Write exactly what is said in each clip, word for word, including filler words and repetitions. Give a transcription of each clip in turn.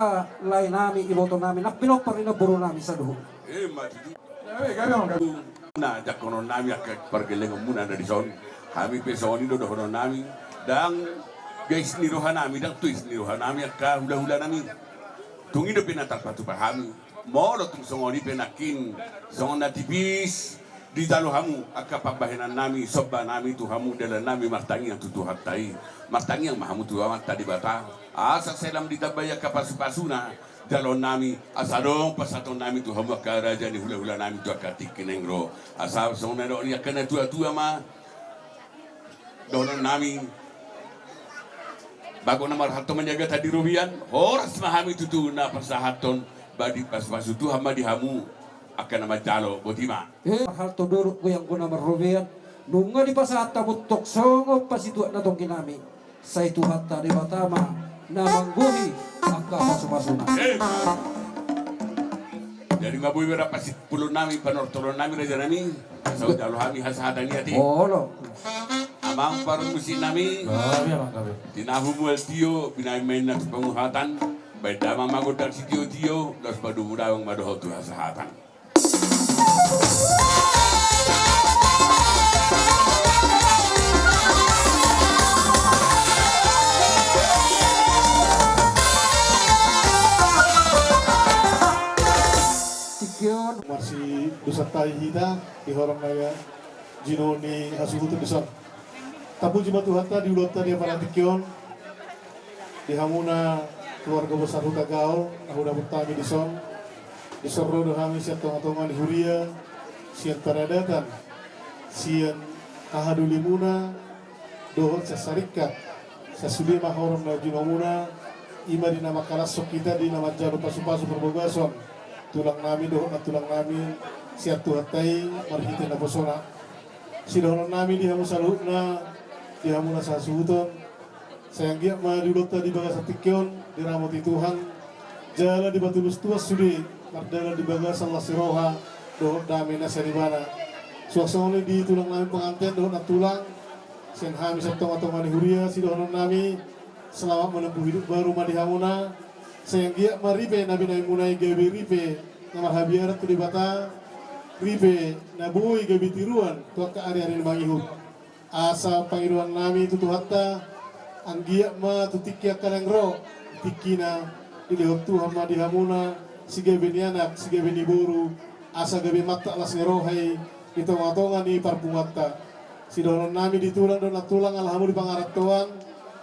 Lae nami, iboto nami, nang pinompar ni namboru nami saluhut. Ima tutu. Na jangkonon nami angka pargellengon muna na dison. Hami pe songon i do dohonon nami. Ndang gais ni roha nami, ndang tois ni roha nami angka hula-hula nami. Tung i dope na tarpatupa hami. Molo tung songon i pe nangkin songon na tipis dijalo hamu angka pambahenan nami, somba nami tu hamu, dalan nami martangiang tu Tuhanta i. Martangiang ma hamu tu Amanta Debata asa sai lam ditambai angka pasu-pasuna jaloon nami, asa adong pasahaton nami tu hamu angka raja ni hula-hula nami tu angka tingki na naeng ro. Asa songon na didok ni angka na tua-tua ma dohonon nami. Bagot na marhalto ma niagatan di robean, horas ma hami tutu na pasahathon, badi pasu-pasu Tuhan ma di hamu angka na manjalo, boti ma. Eh, marhalto dolok goyang gona marrobean, nunga dipasahat hamu tong songon pasituak na tonggi nami. Sai Tuhanta Debata ma na manggohi angka pasu-pasuna. Eh. Jadi ma boi berapa si pulon nami, panortoron nami, raja nami. Asa hujalo hami hasahatan i ate. Olo. Amang parmusik nami. Gabe, amang, gabe. Tinahu mual tio, binaen-baen na tu panguhatan. Baen damang ma gondang sitio-tio, laos padomu damang ma dohot tu hasahatan. Tingki on. Marsidosantahi hita di horong na jinoin ni hasuhuton dison. Tapuji ma Tuhanta di ulaonta di apala tingki on. Di hamuna keluarga besar Hutagaol, na hudapot hami dison. Dison ro do hami sian tonga-tonga ni huria, sian paradatan, sian hahadolimuna, dohot sian sarikat. Sasude ma horong na jinoinmuna, ima di na mangkalashon hita di na manjalo pasu-pasu parbagason tulang nami dohot nantulang nami sian Tuhanta i marhite naposona. Sidohonon nami di hamu saluhutna, di hamu na sahasuhuton, sai anggiat ma di ulaonta di bagasan tingki on diramoti Tuhan, jala dipatulus Tuhan sude mardalan di bagasan las ni roha dohot dame na sian Ibana. Suang songon i di tulang nami penganten dohot nantulang, sian hami sian tonga-tonga ni huria, sidohonon nami, selamat menempuh hidup baru ma di hamuna. Sai anggiat ma ripe na binaenmuna i gabe ripe na marhabiaran tu Debata, ripe na boi gabe tiruan tu angka ari-ari na mangihut. Asa pangidoan nami tu Tuhanta, anggiat ma tu tingki angka naeng ro, tingkina dilehon Tuhan ma di hamuna sigabe ni anak, sigabe ni boru, asa gabe mantap las ni roha i di tonga-tonga ni parpunguanta. Sidohonon nami di tulang dohot nantulang, ala hamu di pangarantoan,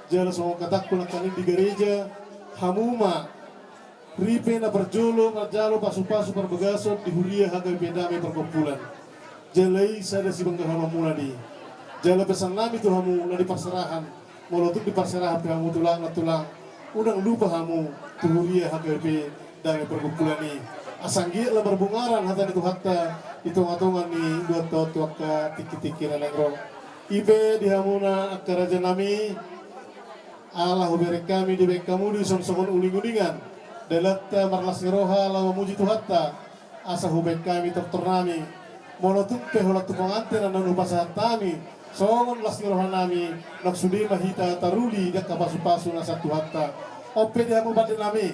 jala songon hatangku nangkaning di gareja, hamu ma ripe na parjolo manjalo pasu-pasu parbagason di huria H K B P Dame Pargompulan. Jala i sada sibanggahonon muna do i. Jala pesan nami tu hamu na di parserahan, molo tung di parserahan pe hamu tulang nantulang, unang lupa hamu tu huria H K B P Dame Pargompulan i. Asa anggiat lam marbungaran hata ni Tuhanta di tonga-tonga ni ulaonta on tu angka tingki-tingki na naeng ro. I pe di hamuna angka raja nami, ala hubereng hami dibaen hamu dison songon uling-ulingan dalanta marlas ni roha laho mamuji Tuhanta. Asa hubaen hami tortor nami, molo tung pe holan tu penganten annon hupasahat hami songon las ni roha nami, nang sude ma hita taruli di angka pasu-pasu na sian Tuhanta. On pe di hamu pande nami,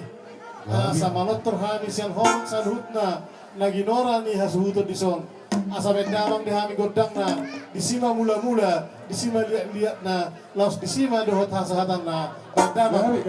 asa manortor hami sian horong saluhutna na ginora ni hasuhuton dison. Asa baen damang di hami gondangna, disi ma mula-mula, disi ma liat-liatna, laos disi ma dohot hasahatanna. Baen damang.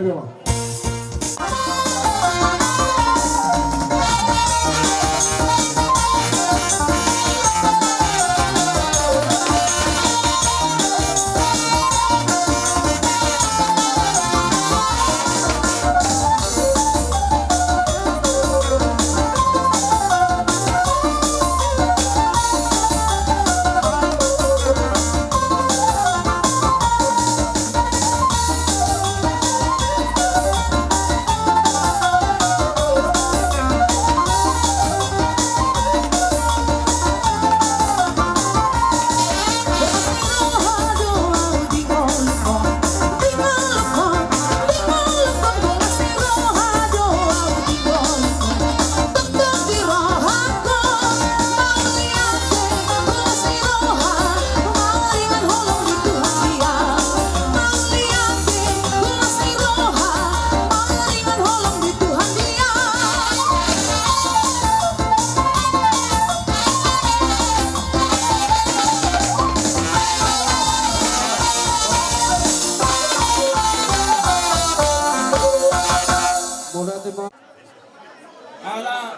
Ala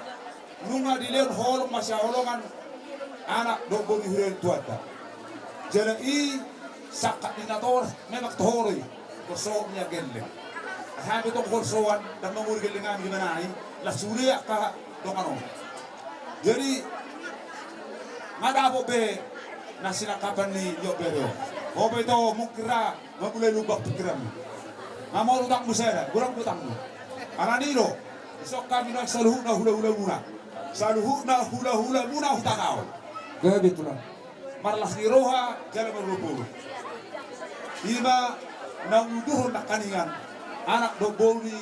nunga dilehon holong masihaholongan anak dohot boru ni huria ni Tuhanta. Jala i sangkap ni natorop memang toho do i. Torop ni gelleng. Hami tong torop, ndang manguri gelleng hami di manai, las sude angka dongan on. Jadi nga dapot be na sinangkapan ni nion bere on. Ho pe ito mungkin ra mamulai lumbang pingkiranmu. Nga molo utangmu sada, godang utangmu. Alani i do, dison hami nuaeng saluhutna hulahulamuna. Saluhutna hulahulamuna Hutagaol. Gabe, Tulang. Marlas ni roha jala marolopolop. I ma na uduhon nangkaningan anak dohot boru ni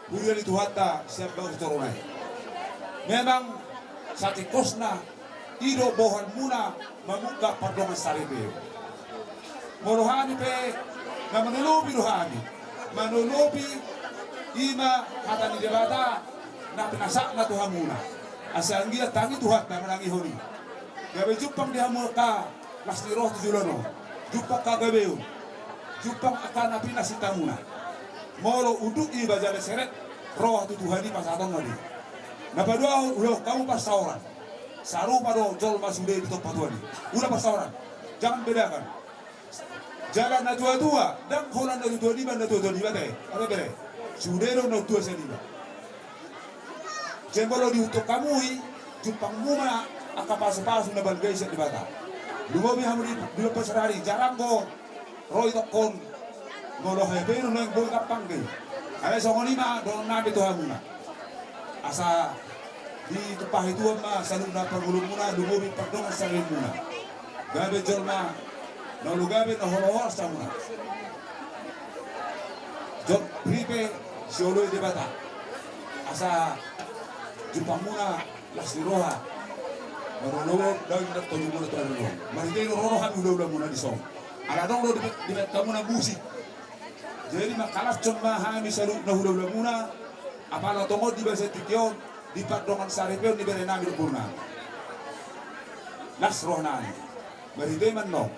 huria ni Tuhanta sian Bagus Torona i. Memang satingkosna i do bohanmuna mamungka pardongan saripeon. Molo hami pe na manolopi do hami. Manolopi i ma hata ni Debata na pinasatna tu hamuna. Asa anggiat tangi Tuhanta manangihon i. Gabe jumpang di hamu angka las ni roha tu joloan on. Jumpang angka gabeon. Jumpang angka na pinasinta muna. Molo unduk iba jala seret roha tu Tuhan i pasahatonna do i. Na paduahon, ulaon hamu pansaoran. Sarupa do jolma sude ditompa Tuhan i. Ulaon pansaoran. Jangan bedakan. Jala natuatua, ndang holan natuatua niba, natuatua niba te. Ate bere. Sude do na tua sian iba. Jala molo diihuthon hamu i, jumpang hamu ma angka pasupasu na balga i sian Debata. Lumobi hamu di, di bulan puasa sadari, jarang do ro itongkon. Molo hepeng do naeng boi gampang do i. Alai songon i ma dohonon nami tu hamuna. Asa ditumpahi Tuhan ma saluhutna parngoluonmuna, lumobi pardongan saripeonmuna. Gabe jolma na olo, gabe na horas-horas hamuna. Jot ripe sioloi Debata. Asa jumpang muna las ni roha. Marolopolop daging dohot tondimuna tu ari on. Marhite i do ro hami hulahulamuna dison. Ala adong do di, dibaen hamuna musik. Jadi mangkalashon ma hami saluhutna hulahulamuna. Apala tongon di bagasan tingki on, di pardongan saripeon ni bere nami dohot boru nami. Las roha nami. Marhite i ma annon.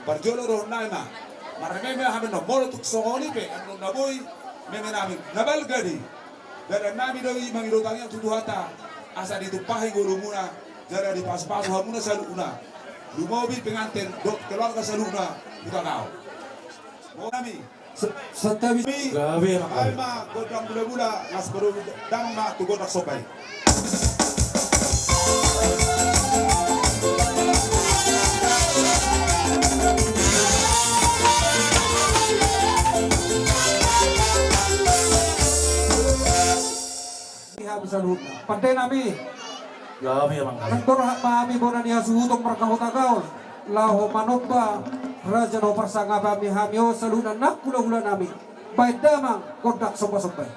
Parjolo dohonon nami ma. Marmeme hami annon. Molo tung songon i pe annon na boi, meme nami, na balga do i. Dalan nami do i mangido tangiang tu Tuhanta. Asa ditumpahi ngolumuna. Jala dipasupasu hamuna saluhutna. Lumobi penganten dohot keluarga saluhutna. Hutagaol. Molo nami. Santabi. Gabe ma. Ai ma gondang bulabula, las baru damang ma tu gondang somba i. Di hami saluhutna. Pande nami. Gabe ma. Nang torop ma hami bona ni hasuhuton marga Hutagaol. Laho manomba raja dohot parsangapan ni hami on saluhutna nang hulahula nami. Baen damang gondang sombasomba i.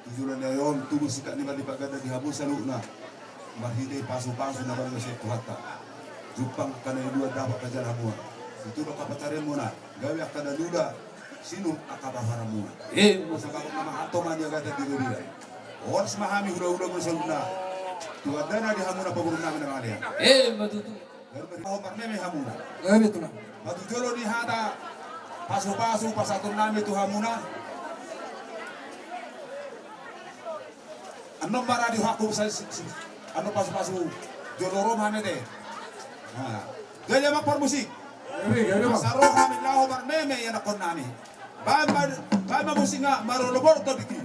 Tujuan ni on tubu singkat ni bali pagada di hamu saluhutna. Marhite pasu-pasu na baru sian Tuhanta. Jumpang angka na niluluan dapot raja hamu. Situtu do angka pansarian muna. Gabe angka na niluluan sinur angka paparan muna. Eh, masa baru nama hanto mani agata di gabe. Horas ma hami hula-hula muna saluhutna. Tu andana di hamuna paborunami na malean. Eh, matutu. Gabe ma ho marmeme hamuna. Gabe tuna. Matu jolo ni hata pasu-pasu pasahatonnami tu hamuna. Annon ma radio haku sa si, si, annon pasu-pasu jolo ro ma hami te. Nah. Jadi ama parmusik. Gabe, gabe ma. Masa ro hami laho marmeme ianakkonnami. Baen ma, baen ma musik nga marolopolop topik i.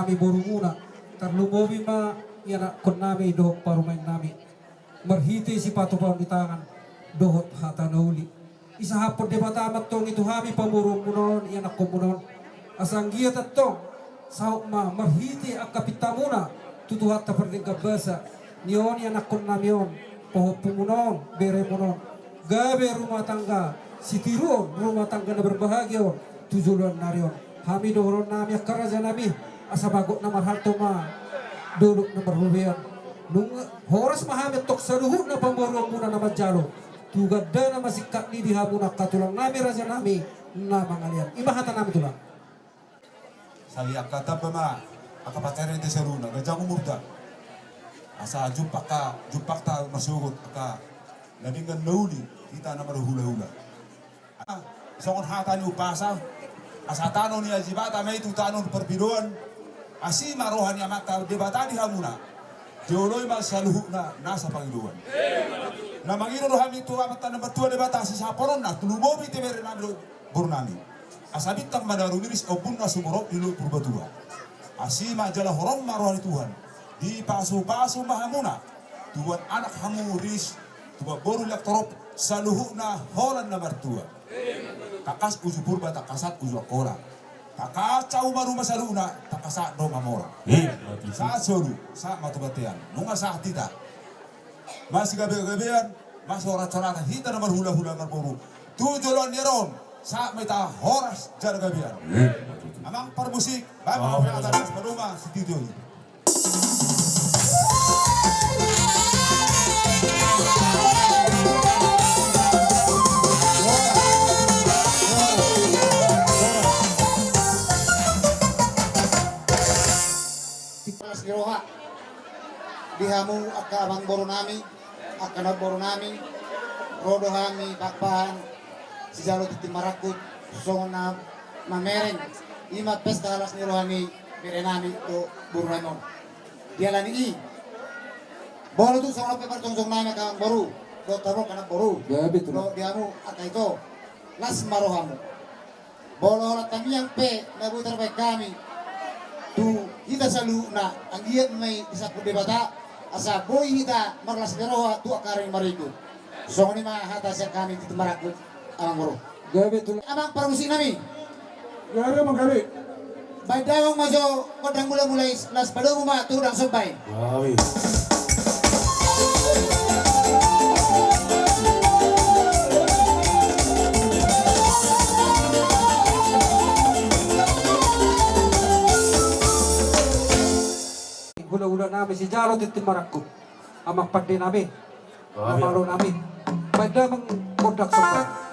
Nami borumuna, tarlumobi ma ianakkonnami dohot parumaennami, marhite sipatupaon ni tangan dohot hata na uli. Isahaphon Debata ma antong i tu hami pamoruonmuna on, ianakkonmuna on. Asa anggiat antong saut ma marhite angka pintamuna tu Tuhanta pardenggan basa, nion ianakkonnami on, pahompumuna on, beremuna on, gabe rumah tangga sitiruon, rumah tangga na berbahagia on tu joloan ni ari on. Hami dohononnami angka rajanami, asa bagot na marhalto ma dolok na marrobean. Nunga horas ma hami antong saluhutna pamoruonmuna na manjalo tu gandana masingkat ni di hamuna angka tulangnami, rajanami na mangalean. I ma hatanami, Tulang. Sai angka tamba ma angka pacarenta saluhutna, ganjang umurta. Asa jumpang angka, jumpangta marsogot angka na denggan na uli, hita na marhulahula. Ah, songon hata ni umpasa, asa tano ni ajibata ma i tu tano ni parpidoan, asi ma roha ni Amanta Debata di hamuna. Joloi ma saluhutna nasa pangidoan. Na mangido do hami tu Amanta na martua Debata sisahaphononna, tarlumobi tu berenami dohot borunami. Asa bintang ma na rumiris, ombun na sumorop di Luhut Purbatua. Asi ma jala holong ma roha ni Tuhan. Dipasupasu ma hamuna. Tubuan anak hamu riris, tubuan boru lean torop, saluhutna holan na martua. Tangkas uju Purba, tangkasan uju Angkola. Tangkas saut ma ruma saluhutna, tangkasan do mamora. Sahat solu, sahat ma tu bontean. Nunga sahat hita. Masigabegabean, masihorathoratan hita na marhulahula marboru. Tu joloan ni ari on, sahat ma hita horas jala gabean. Amang parmusik, baen ma hami atas maruma sitido i. Las ni roha di hamu angka amangborunami, angka namborunami, ro do hami Pakpahan sijalo tintin marangkup songon na mamereng, i ma pesta las ni roha ni berenami dohot borunami on. Dialani i, molo tung songon on pe parjongjongnami angka amangboru dohot hamu angka namboru, dohot di hamu angka ito, las ma rohamu. Molo holan tangiang pe na boi tarbahen hami tu hita saluhutna, anggiat ma i disampur Debata, asa boi hita marlas ni roha tu angka ari na marikut. Songon i ma hata sian hami tintin marangkup, amangboru. Gabe, Tulang. Amang parmusiknami. Gabe, Amang, gabe. Baen damang ma jo gondang mulamula i, laos padomu ma tu godang somba i. Hulahulanami sijalo tintin marangkup, amang pandenami, amang malonami, baen damang gondang somba i.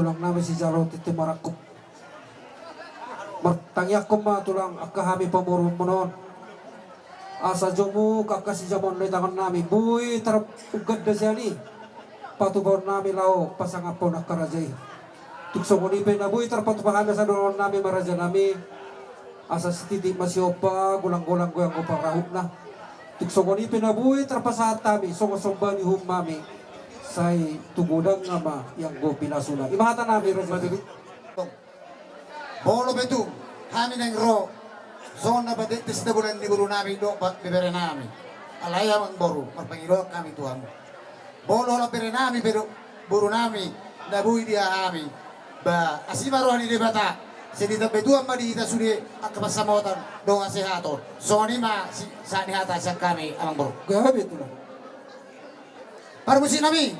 Tulang nami sijalo tintin marangkup. Martangiangkon ma tulang angka hami pamoruonmuna on. Asa jomuk angka sijamoon na di tangan nami, boi targanda sian i patupaon nami laho pasangaphon angka raja i. Tung songon i pe na boi tarpatupa hami asa dohonon nami ma raja nami. Asa sititik ma siompa, golang-golang do ianggo pangarahutna. Tung songon i pe na boi tarpasahat hami songon somba ni uhum nami, sai tu godangna ma ianggo pinasuna. I ma hata nami raja. Molo pe tung hami naeng ro songon na patetes na bolan ni boru nami dohot bebere nami, alai amang boru, marpangidoan hami tu hamu. Molo holan bere nami pe dohot boru nami na boi di hami, ba asi ma roha ni Debata, sai ditambai Tuhan ma di hita sude angka pansamotan dohot hasehaton. Songon i ma si, sahat ni hata sian hami amang boru. Gabe tulang. Parmusik nami.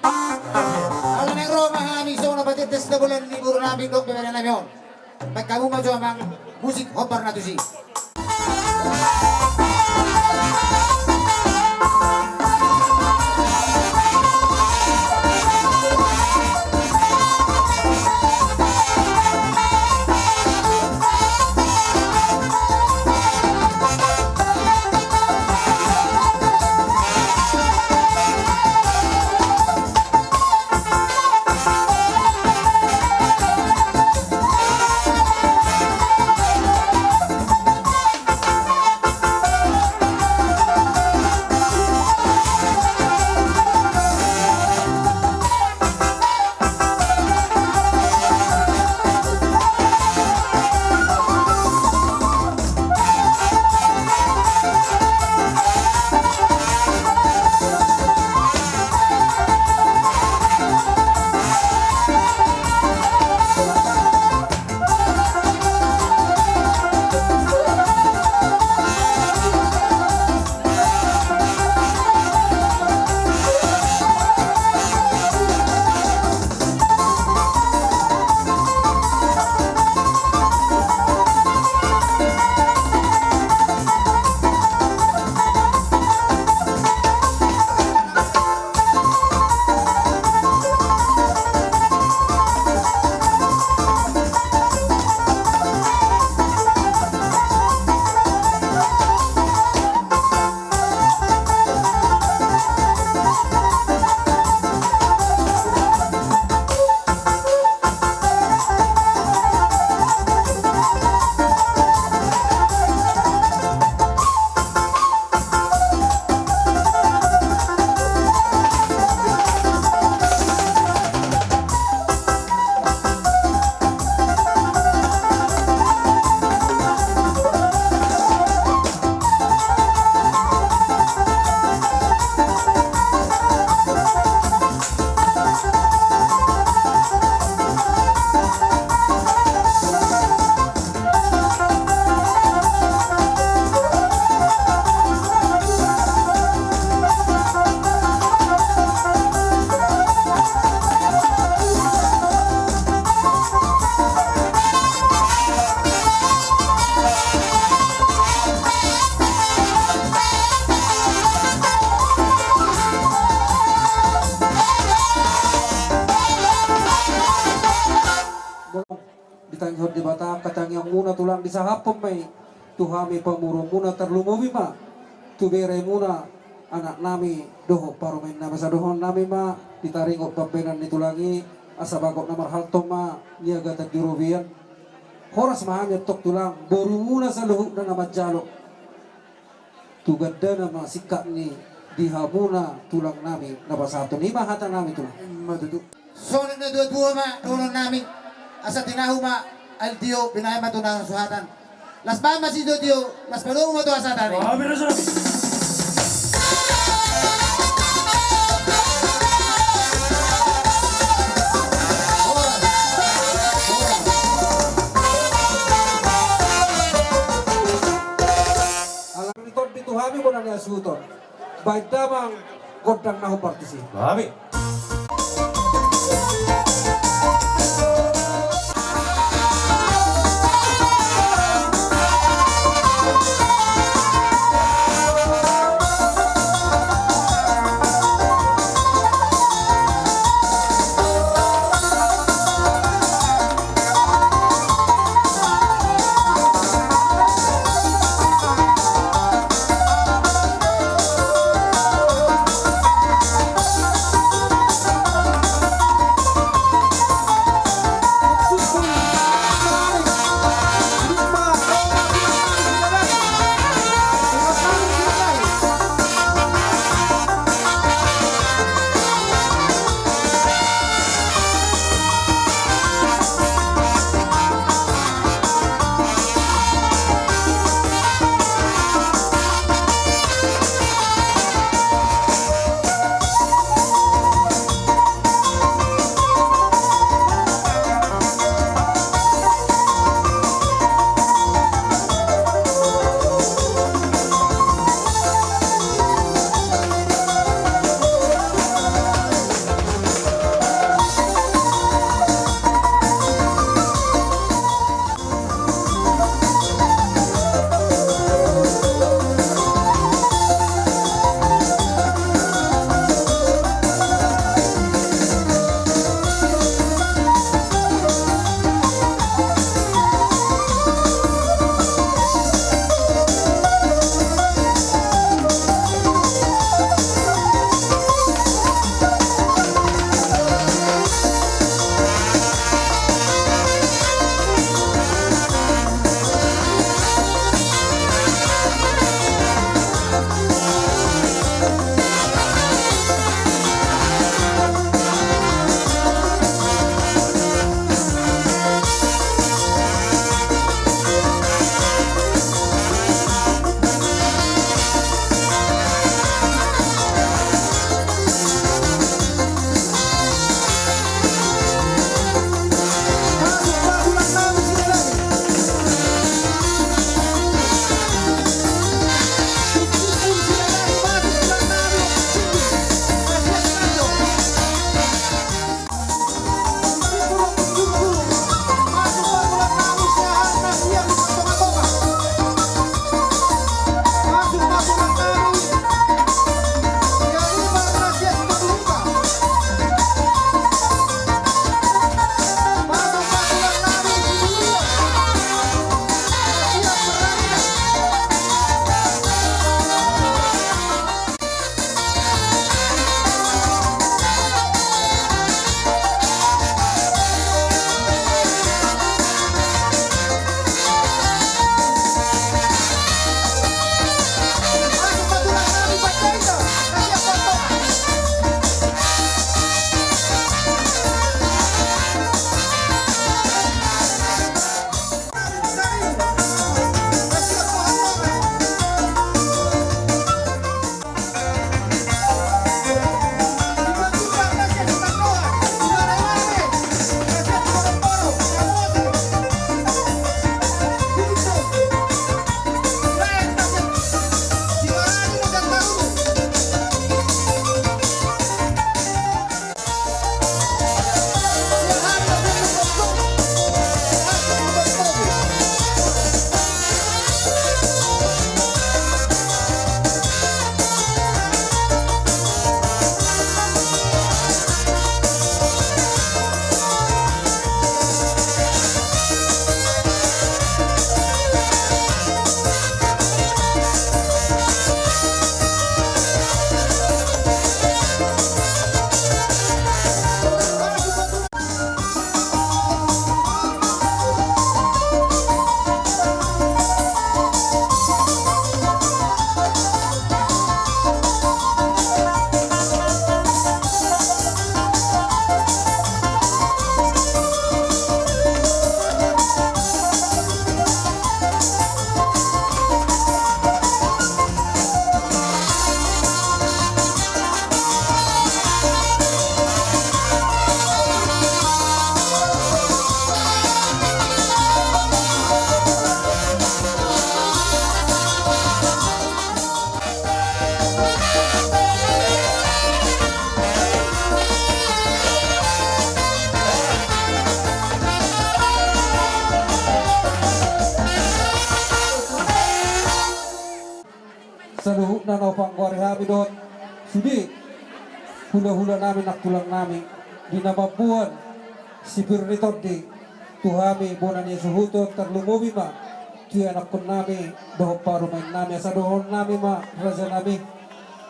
Ala naeng ro ma hami songon na patetes na bolan ni boru nami dohot bebere nami on. Baen hamu ma jo amang musik hombar na tusi. Ditangihon Debata angka tangiangmuna tulang, disahaphon ma i tu hami pamoruonmuna, tarlumobi ma tu beremuna, anak nami dohot parumaen nami. Asa dohonon nami ma, ditaringot pambahenan ni tulang i, asa bagot na marhalto ma niagatan di robean. Horas ma hami antong tulang, borumuna saluhutna na manjalo. Tu gandana ma singkat ni di hamuna tulang nami na pasahaton. I ma hata nami tulang. I ma tutu. Songon na tuatua ma dohonon nami, asa tinahu ma aek tio, binahen ma tu na suhatan. Las bahen ma sitiotio, las padomu ma tu hasahatan i. Wah, bira sudah. Ala ni tondi tu hami bona ni hasuhuton. Baen damang gondang na hombar tusi. Babi. Panggoari hami dohot sude hulahula nami nang tulang nami di na mamboan sipir ni tondi tu hami bona ni hasuhuton, tarlumobi ma tu ianakhon nami dohot parumaen nami, asa dohonon nami ma raja nami,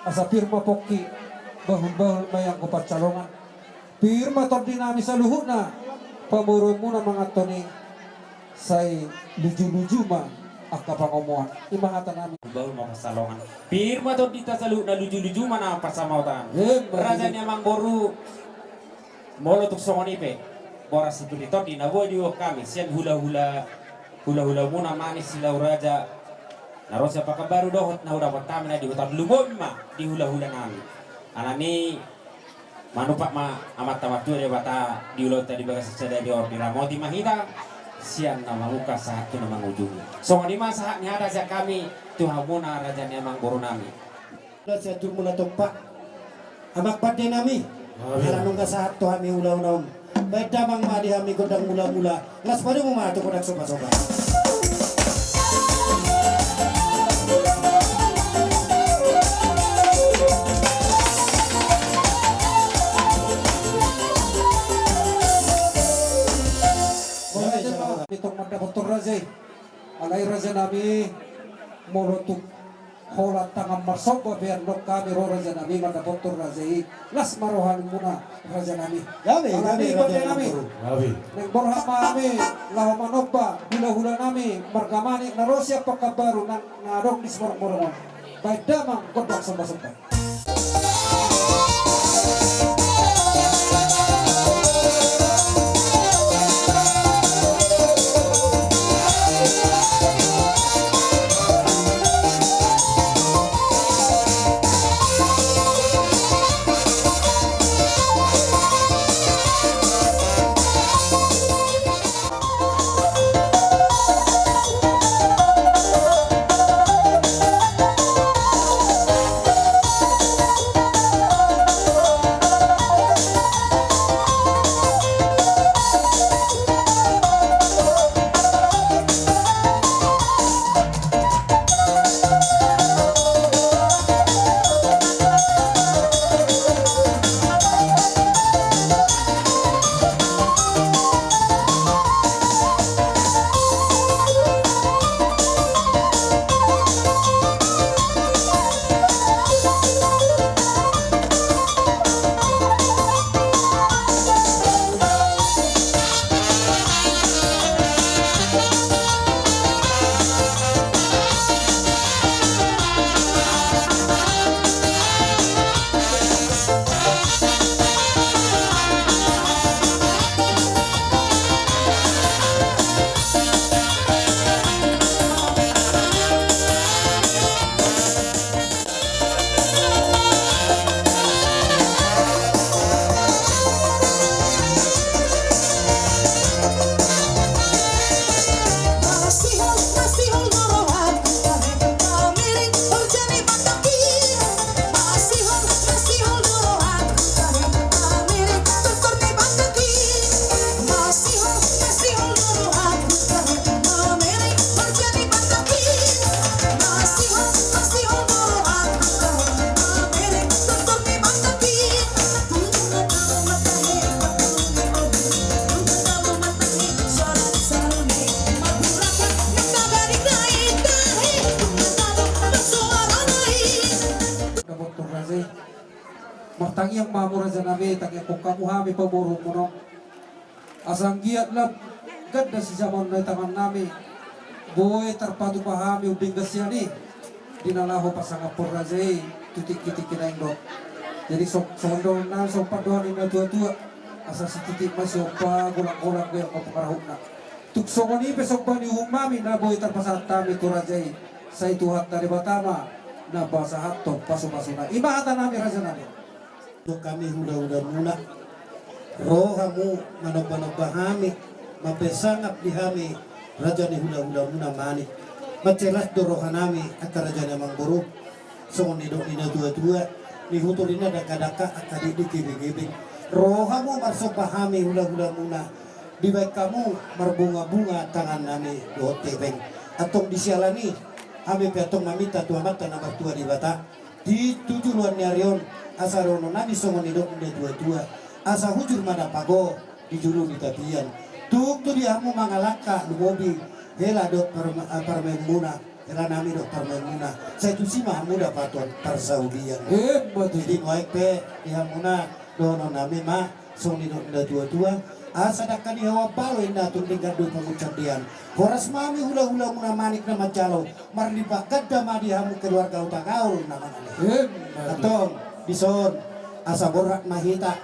asa pir ma pongki, bahul-bahul ma i anggo pansalongan. Pir ma tondi nami saluhutna, pamoruonmuna manganhon i, sai luju-luju ma angka pangomoan. I ma hata nami. Bahul ma pansalongan. Pir ma tondinta saluhutna, luju-luju ma na pansamotan. Emma tutu. Raja ni amangboru, molo tung songon i pe, boras sipir ni tondi na boi diboan hami sian hulahula, hulahulamuna Manis Silau Raja, na ro sian Pakanbaru dohot na hudapot hami na di huta, lumobi ma di hulahula nami. Alani i, manumpak ma Amanta Martua Debata di ulaonta di bagasan sadari on, diramoti ma hita sian na mamungka sahat tu na mangujungi. Songon i ma sahat ni hata sian hami tu hamuna raja ni amangboru nami. Sian jumuna tompa, amang pande nami. Amin. Ala nunga sahat tu hami ulaon on, baen damang ma di hami gondang mulamula. Las padomu ma tu gondang somba-somba. Molo ate ma, itong mandapothon raja i. Alai raja nami, molo tung holan tangan marsomba pe annon hami ro raja nami mandapothon raja i, las ma rohamuna raja nami. Gabe, gabe, gabe, raja nami. Gabe. Naeng borhat ma hami laho manomba hulahula nami marga Manik na ro sian Pakanbaru nang na adong di Simorongmorong on. Baen damang gondang somba-somba. Martangiang ma hamu raja nami, tangiangkon hamu hami pamoruonmuna on. Asa anggiat lam ganda sijamaon na di tangan nami, boi tarpatupa hami umdenggan sian i di na laho pasangaphon raja i tu tingki-tingki naeng ro. Jadi so, songon dohonon nami, songon pandohan ni na tua-tua, asa sititik ma sihompa, golang-golang do angka pangarahutna. Tung songon i pe somba ni uhum nami na boi tarpasahat hami tu raja i, sai Tuhanta Debata ma na pasahathon pasu-pasuna. I ma hata nami raja nami. Hami hula-hulamuna, ro hamu manomba-nomba hami, mampesangap di hami raja ni hula-hulamuna Manik. Mansai las do roha nami angka raja ni amangboru. Songon nidok ni na tua-tua, nihutur i na dangka-dangka angka dikdok ibing-ibing. Ro hamu marsomba hami hula-hulamuna, dibaen hamu marbunga-bunga tangan nami dohot hepeng. Antong di siala ni i, hami pe antong maminta tu Amanta na martua Debata, di tu juluan ni ari on, asa dohonon nami songon nidok ni natua-tua, asa hujur ma na pago di julu ni tapian. Tung tu di hamu mangalangka lumobi hela dohot par-, eh, parumaenmuna, hela nami dohot parumaenmuna, sai tusi ma hamu dapotan parsaulian. Emma tutu. Jadi nuaeng pe di hamuna dohonon nami ma songon nidok ni natua-tua, asa dangka ni hau ambalo inna tung denggan do pangunsandean. Horas ma hami hula-hulamuna manik na manjalo, marlipat ganda ma di hamu keluarga Hutagaol na mangalean. Emma tutu. Antong dison, asa borhat ma hita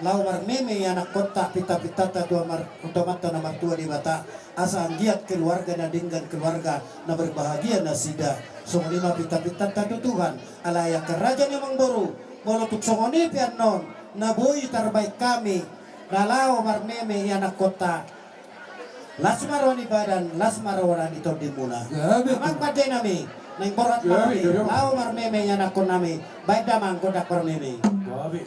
laho marmeme i anakkonta, pinta-pintanta tu amar-, tu Amanta na martua Debata, asa anggiat keluarga na denggan, keluarga na berbahagia nasida. Songon i ma pinta-pintanta tu Tuhan. Alai angka raja ni amangboru, molo tung songon i pe annon na boi tarbaen hami na laho marmeme i anakkonta, las ma roha ni badan, las ma roha ni tondimuna. Gabe. Amang pande nami, naeng borhat ma hami, gabe, gabe, laho marmeme i anakkon nami. Baen damang gondang parmeme i. Gabe.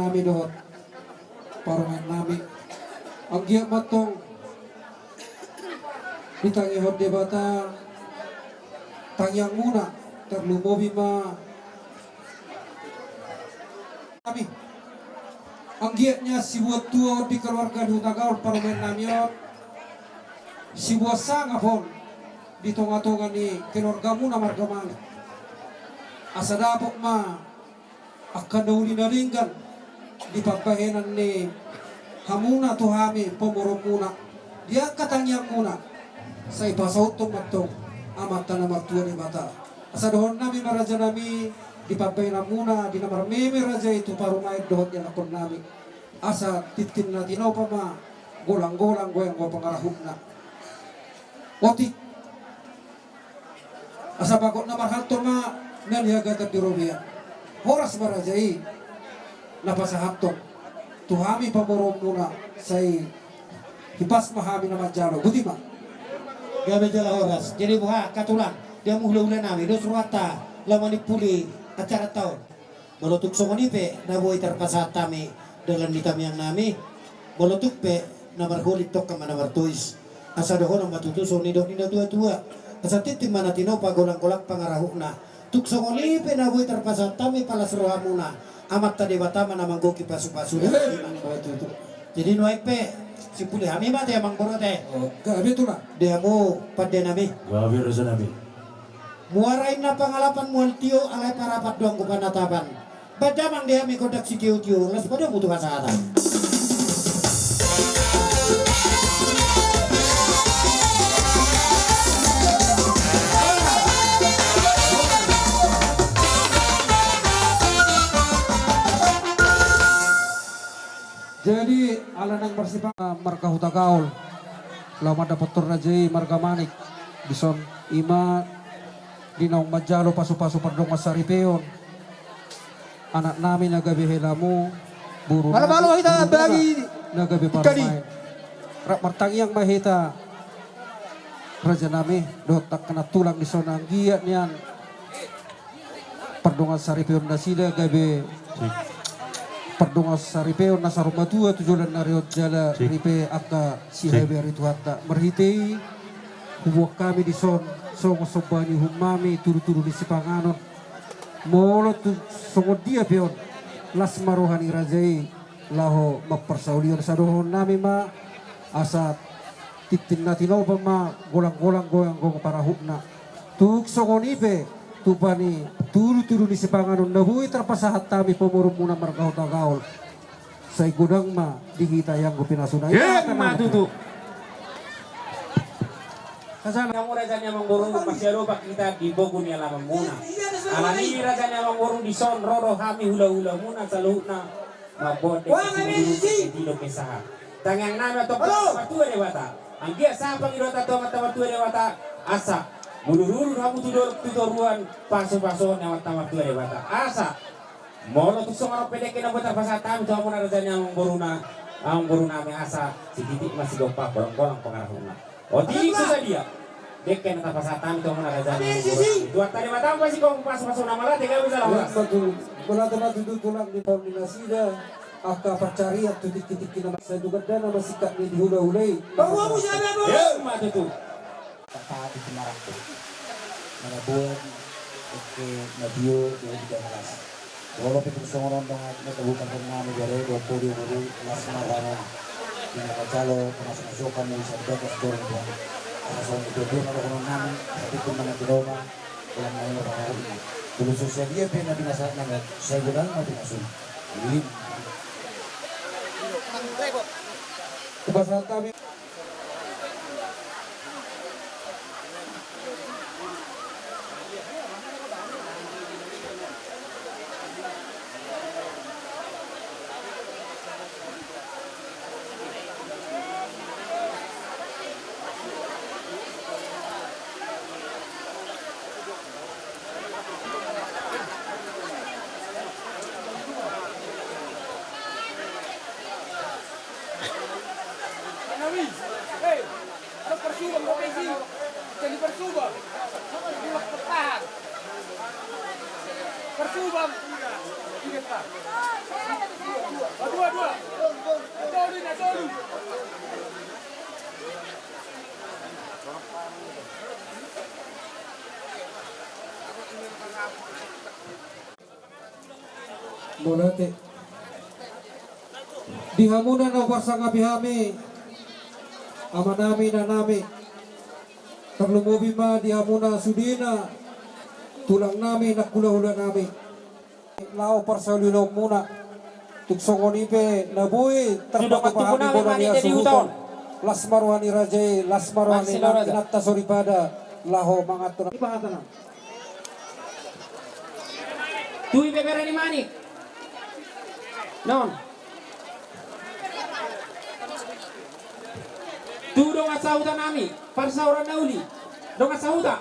nami dohot parumaen nami. Anggiat ma antong ditangihon Debata tangiangmuna, tarlumobi ma nami. Anggiat nian sibuat tua on di keluarga di Hutagaol parumaen nami on, sibuat sangap on di tonga-tonga ni keluargamuna marga Manik. Asa dapot ma angka na uli na denggan di pambahenan ni hamuna tu hami pamoruonmuna, di angka tangiangmuna, sai pasauthon ma antong Amanta na martua Debata. Asa dohonon nami ma raja nami, di pambahenanmuna, di na marmeme raja i tu parumaen dohot ianakhon nami, asa tintin na tinopa ma golang-golang goyang-goyang pangarahutna. Otik. Asa bagot na marhalto ma na niagatan di robean. Horas ma raja i na pasahathon tu hami pamoruonmuna, sai hipas ma hami na manjalo. Boti ma. Gabe jala horas. Jadi boha angka tulang, di hamu hula-hula nami, dos rohanta laho manimpuli acara taon. Molo tung songon i pe na boi tarpasahat hami dalan ni tamiang nami, molo tung pe na marholi tongka ma na martois. Asa dohonon ma tutu songon nidok ni na tua-tua. Asa tintin ma na tinopa golang-golang pangarahutna. Tung songon i pe na boi tarpasahat hami, palas rohamuna, Amanta Debata ma na manggohi pasu-pasu. Jadi nuaeng pe simpuli hami ma te amang boru te. Gabe tulang. Di hamu pande nami. Gabe raja nami. Muara inna pangalapan mual tio, alai parapat do anggo panatapan. Baen damang di hami gondang sitio-tio, las padamu tu hasahatan. Jadi ala naeng marsipa marga Hutagaol laho mandapothon raja i marga Manik. Dison ima di naung manjalo pasu-pasu pardongan saripeon anak nami na gabe helamu, boru nami, boru nami na gabe parumaen. Rap martangiang ma hita raja nami dohot angka na tulang dison, anggiat nian pardongan saripeon nasida gabe pardongan saripeon na saur matua tu joloan ni ari on jala ripe angka sihabari Tuhanta. Marhite i huboan hami dison songon somba ni uhum nami, tudu-tudu ni sipanganon. Molo tung songon dia pe on, las ma roha ni raja i laho mamparsaulihon. Asa dohonon nami ma asa tintin na tinopa ma golang-golang goyang-goyang pangarahutna. Tung songon i pe tupa ni tudu-tudu ni sipanganon na boi tarpasahat hami pamoruonmuna marga Hutagaol, sai godang ma di hita i anggo pinasuna. Ima tutu. Hamu raja ni amang boru, masiadopan hita di pogu ni alamanmuna. Alani i raja ni amang boru, dison ro do hami hula-hulamuna saluhutna. Mamboan dengke simudurudu, dengke tio, dengke sahat. Tangiang nami antong tu Amanta Martua Debata. Anggiat sahat pangidoanta tu Amanta Martua Debata, asa mudurudu hamu tu dolok tu toruan, pasu-pasuon ni Amanta Martua Debata. Asa molo tung songon on pe dengke na boi tarpasahat hami tu hamuna raja ni amang boruna, amang boru nami, asa sititik ma sigompa, golang-golang pangarahutna. Otik tu sadia dengke na tapasahat hami tu hamuna raja ni amang boru nami. Tuhanta Debata ma pasigompa, pasu-pasu na mauliate, gabe jala horas. Mauliate ma tutu tulang di paon ni nasida, angka pansarian tu tingki-tingki na masa tu gandana masingkat ni di hula-hula i. Ima tutu. Tapasahat di marangkup. Maraboan, oke, na tio, dua, tiga belas. Molo pe tung songon on dongan na tabuka pernah mubare do podio boru las marana. Ina pacalo pernah sama sokan ni sabudak las dorong tuan. Asa songon itu dia na dokonon nami, asa tipu nama kedoma. Ulang nama pernah ini. Dulu sosial dia pe na binasa nama saya godang na binasa. Ini. Kepasahan kami. Jadi Parsubang. Parsubang. Mauliate. Di hamuna na huparsangapi hami, amanami, inanami, tarlumobi ma di hamuna sudena, tulangnami nang hulahulanami. Laho parsaulilaonmuna. Tung songon i pe na boi tarpatupa hami bona ni hasuhuton. Las ma roha ni raja i, las ma roha ni inanta soripada, laho mangantusi. Tu ibebere ni Manik. Non. Tu dongan sahutanami, parsaoran na uli. Dongan sahuta.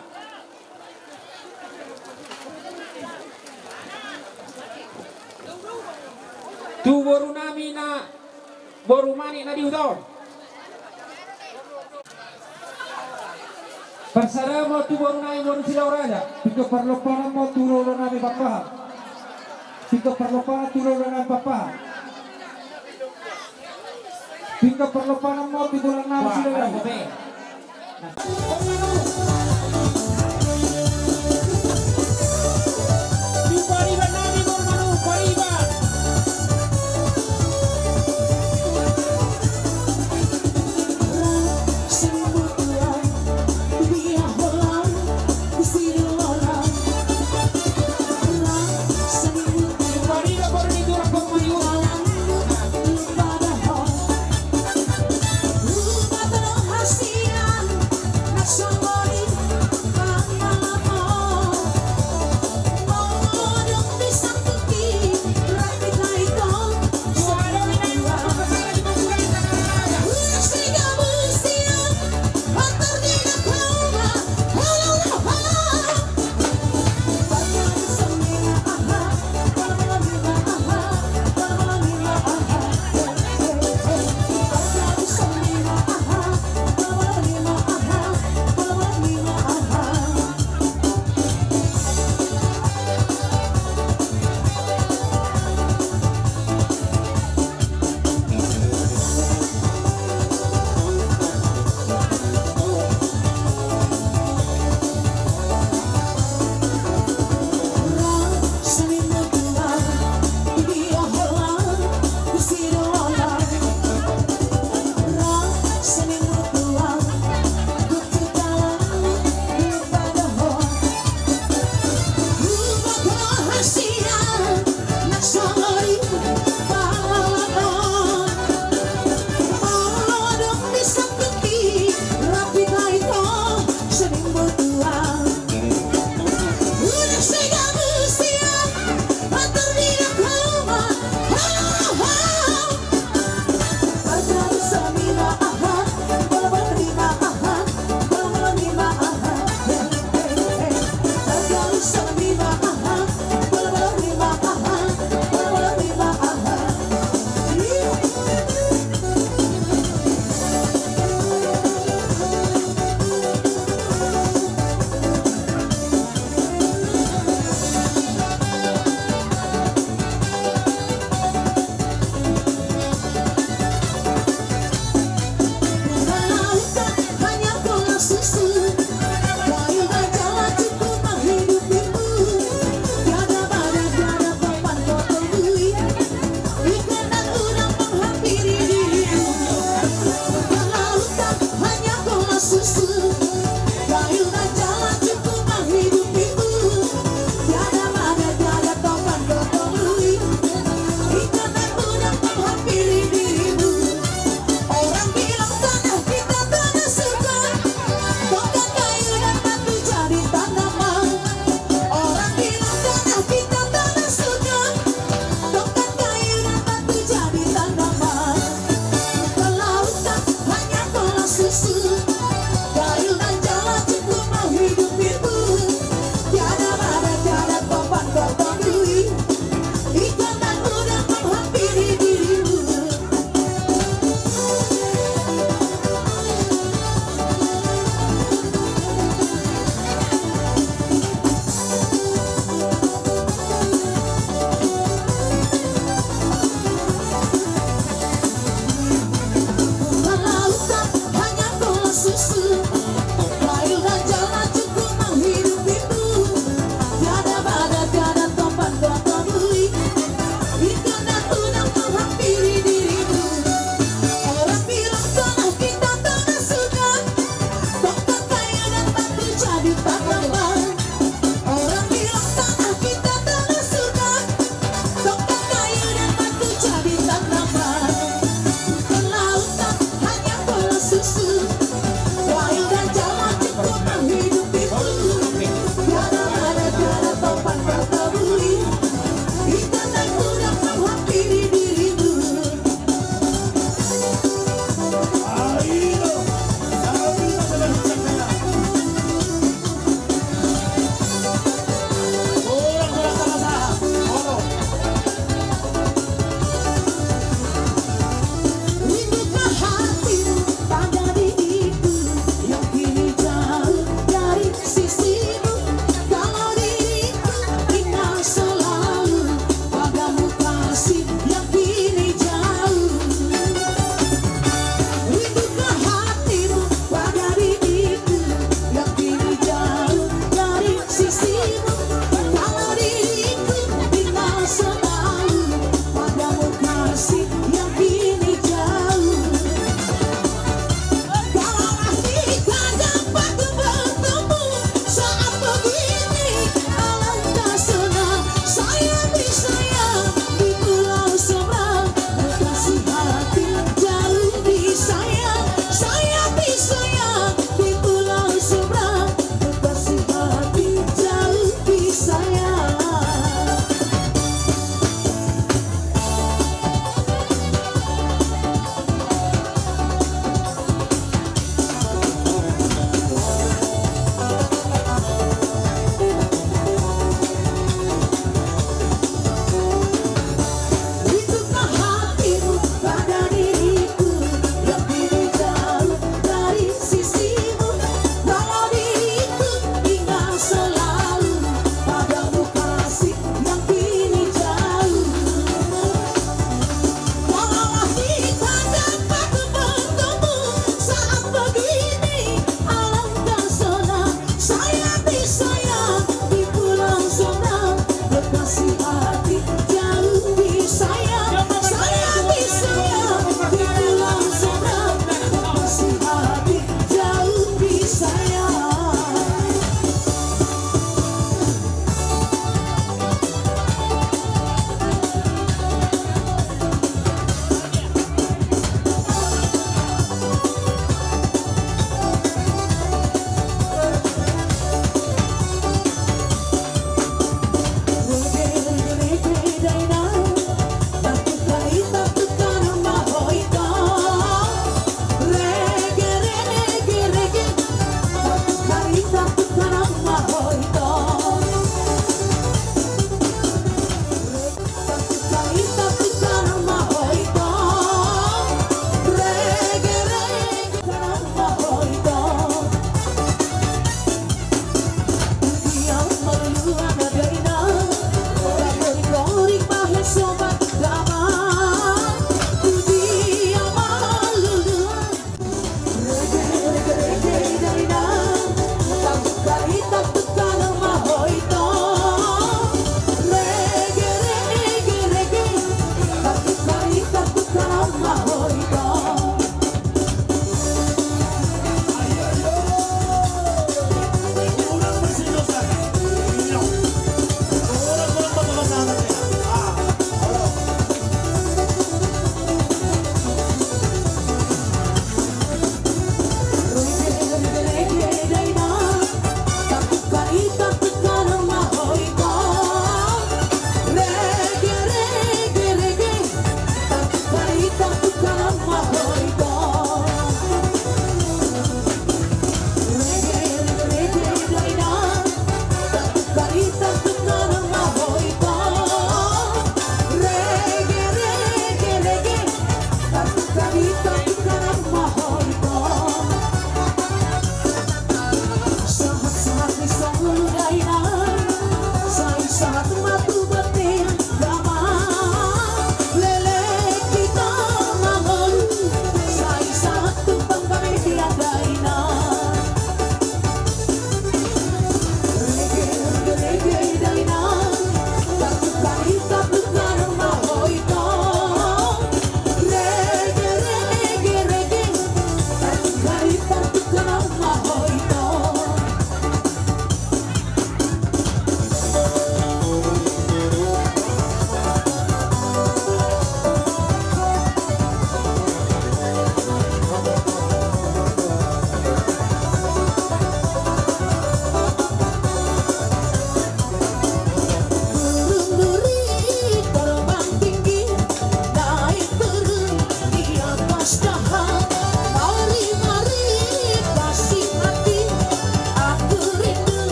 Tu borunami na boru Manik na di huta on. Parsada ma tu borunami boru Silauraja, pinggan parlompanan ma tu hulahulanami Pakpahan. Pinggan parlompanan tu hulahulanami Pakpahan. Pinggan parlompanan ma tu borunami Silauraja.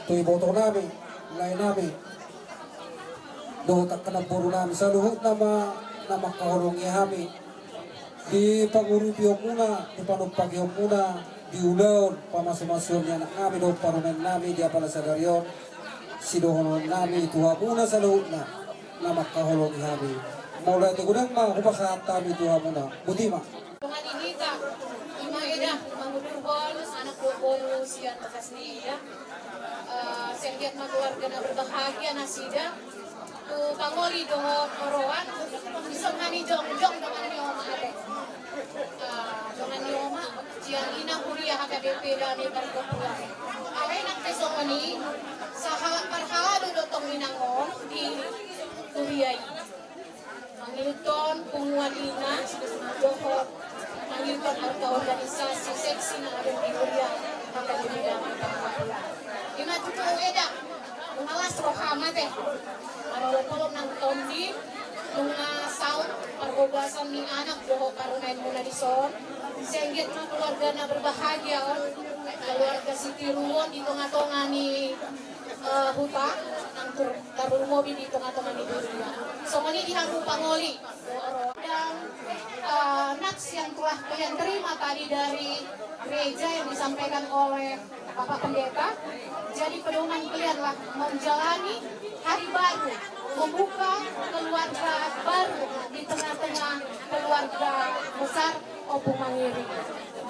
Tu iboto nami, lae nami, dohot angka namboru nami, saluhutna ma na mangkaholongi hami di pangurupionmuna, di panumpationmuna, di ulaon pamasumasuon ni anak nami dohot parumaen nami di apala sadari on, sidohonon nami tu hamuna saluhutna na mangkaholongi hami. Mauliate godang ma hupasahat hami tu hamuna. Boti ma. Dongan ni hita, ima eda, ima mangudurhon anak boru sian bagas ni eda. Eh, senggiat ma keluarga na berbahagia nasida. Tu pangoli dohot oroan, dison hami jongjong dongan ni oma ate. Eh, dongan ni oma, sian ina huria H K B P Dame Pargompulan. Alai nang pe songon i, sahalak parhalado do tong inang on di huria i. Mangihuthon punguan ina, dohot mangihuthon angka organisasi seksi na adong di huria, maka di bidang. Ima tutu eda, nunga las roham ate. Marolopolop nang tondi, nunga saut parhobasan ni anak dohot parumaenmuna dison. Senggiat ma keluarga na berbahagia on, keluarga sitiruon di tongatonga ni, eh, huta, nang tur-, tarlumobi di tongatonga ni huria. Songon i di hamu pangoli. Dan, eh, nats yang telah kalian terima tadi dari gereja yang disampaikan oleh Bapak Pendeta, jadi pedoman kalianlah menjalani hari baru, membuka keluarga baru di tengah-tengah keluarga besar Ompung Mangiring.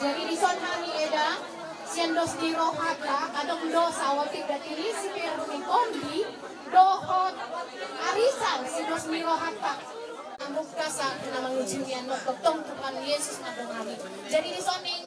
Jadi dison hami eda, sian dos ni rohanta, adong do saotik da tinisi peru ni tondi, dohot arisan sian dos ni rohanta. Amuk kasa na mangujungi annon tongtong Tuhan Yesus na dongani. Jadi dison ning.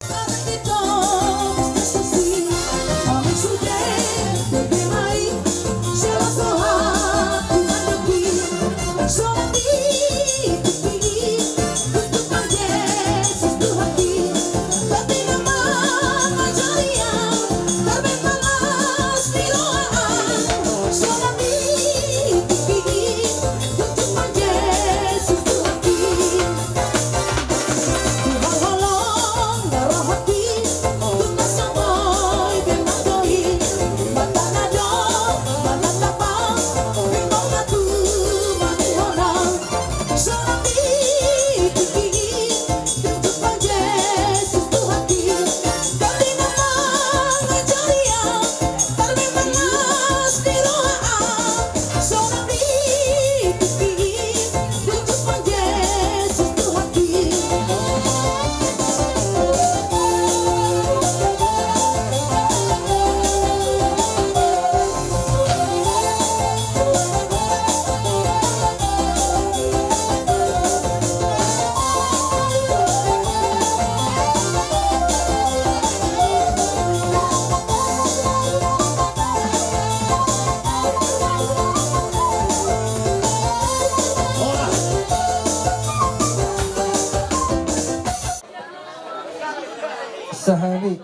Sahali.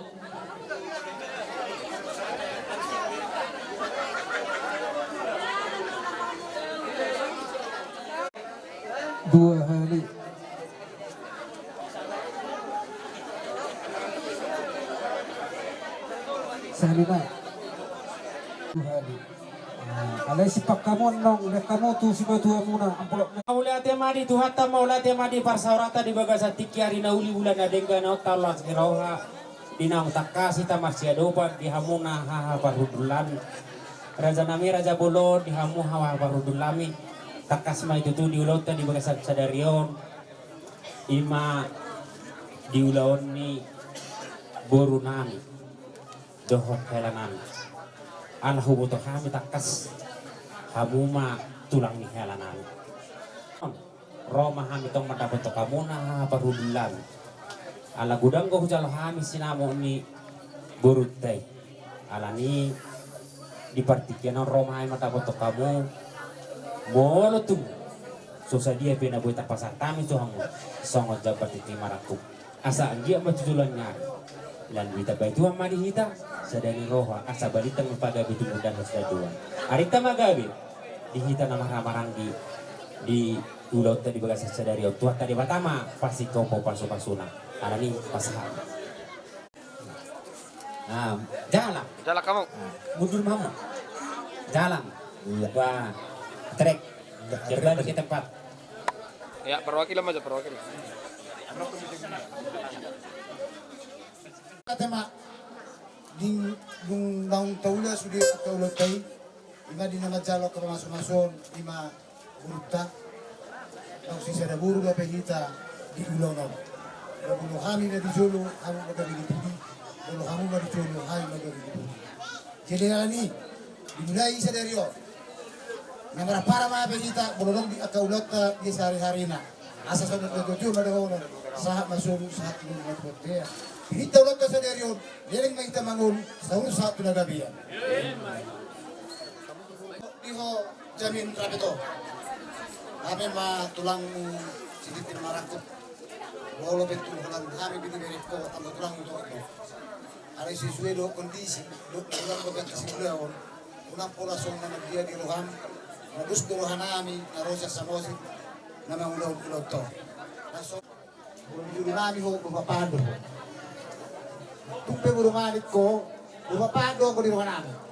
Dua hali. Sahali nai. Dua hali. Alai sipakamon nong, lek hamu tu simatuamuna, amplop. Mauliate ma di Tuhanta, mauliate ma di parsaoranta di bagasan tingki ari na uli, bulan na denggan, na taon las ni roha. Di naung tangkas hita marsiadopan di hamuna haha parhundulnami. Raja nami, raja bolon, di hamu haha parhundulnami. Tangkas ma i tutu di ulaonta di bagasan sadari on. Ima di ulaon ni boru nami dohot hela nami. Ala huboto hami tangkas hamu ma tulang ni hela nami. Ro ma hami tong mandapothon hamuna haha parhundulnami. Ala godang do hujalo hami sinamot ni borunta i. Alani di partingkian on ro ma hami mandapothon hamu. Molo tung so sadia pe na boi tapasahat hami tu hamu songon jambar tintin marangkup. Asa anggiat ma tu joloan ni ari. Lan ditambai Tuhan ma di hita sada ni roha, asa balintang ma pagabe tumundalhon sadari on. Arinta ma gabe di hita na marhahamaranggi di ulaonta di bagasan sadari on. Tuhanta Debata ma pasingkop pasupasuna. Alani pasahat. Ah, jalan. Jalan hamu. Ah, mundur ma hamu. Jalan. Iya. Wah, trek. Iya, jalan trek. Ke tempat. Ya, perwakilan aja, perwakilan. Ate ma, dung, dung naung taula sude angka ulaonta i, ima di na manjalo angka pamasumasuon, ima gurunta, naung sisada boru dope hita di ulaon on. Molo hami ma di jolo, hamu ma gabe di pudi, molo hamu ma di jolo, hami ma gabe di pudi. Jadi alani i, dimulai sadari on. Na marampara ma hape hita, molo adong di angka ulaonta di sahari-harina. Asa songon na tutu ma dohonon, sahat ma solu, sahat ma solu. Pinta ulaonta sadari on, leleng ma hita mangolu, sahat tu na gabe. Di ho jamin rapeto. Hami ma tulangmu Sidin Marangkup. Molo pe tu holan hami bini berek ho, anggo tulangmu tu ho. Alai sesuai do kondisi, do, do, do, do, do, do, unang pola songon na dia di roham, na dos do rohanami, na ro sian Samosir, na mangulahon ulaonta on. Na so, boru ni jolonami ho, boru Papahan do ho. Tung pe boru Manik ho, boru Papahan do ho di rohanami.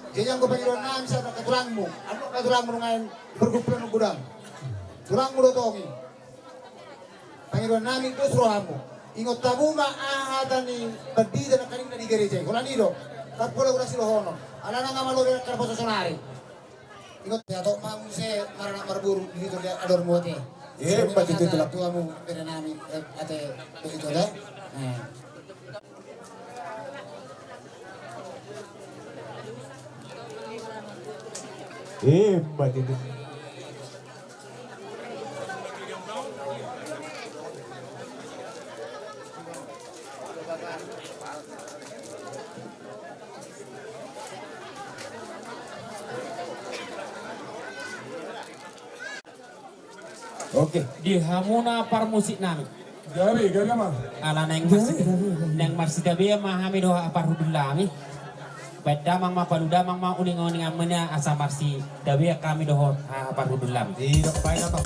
Jadi anggo pangidoannami sahat tu angka tulangmu, angka tulangmu nunga i pergumpulan godang. Tulangmu do tong i. Pangidoannami dos rohamu. Ingot hamu ma aha hata ni pandita nangkaning na di gereja i. Holan i do. Tarpola ura sidohonon. Alana nga malo be nangkar poso sonari. Ingot ya tok ma muse maranak marboru di situ dia ador muate. Eh, empat itu tulak. Tuamu berenami, eh, ate begitu deh. Eh. Eh, empat itu. Oke. Di hamuna parmusiknami. Gabe, gabe ma. Ala naeng marsi-, gabe, gabe, gabe. Naeng marsitabea ma hami dohot parhundulnami. Baen damang ma, palu damang ma, uninguningan ma na asa marsitabea hami dohot parhundulnami. Iya, baen damang.